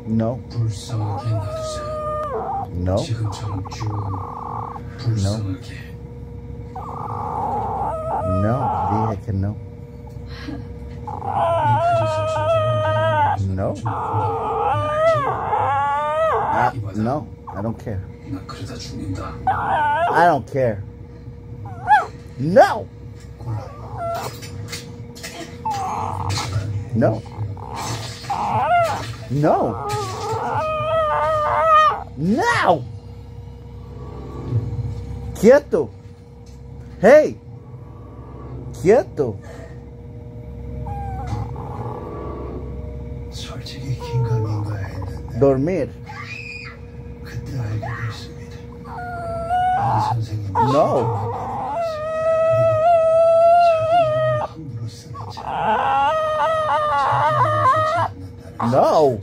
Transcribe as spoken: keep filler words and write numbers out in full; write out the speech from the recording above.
No. No. No. No. Dije que no. No. Ah, no. I don't care. I don't care. No. No. No. No. Quieto. Hey. Quieto. Dormir. No. No.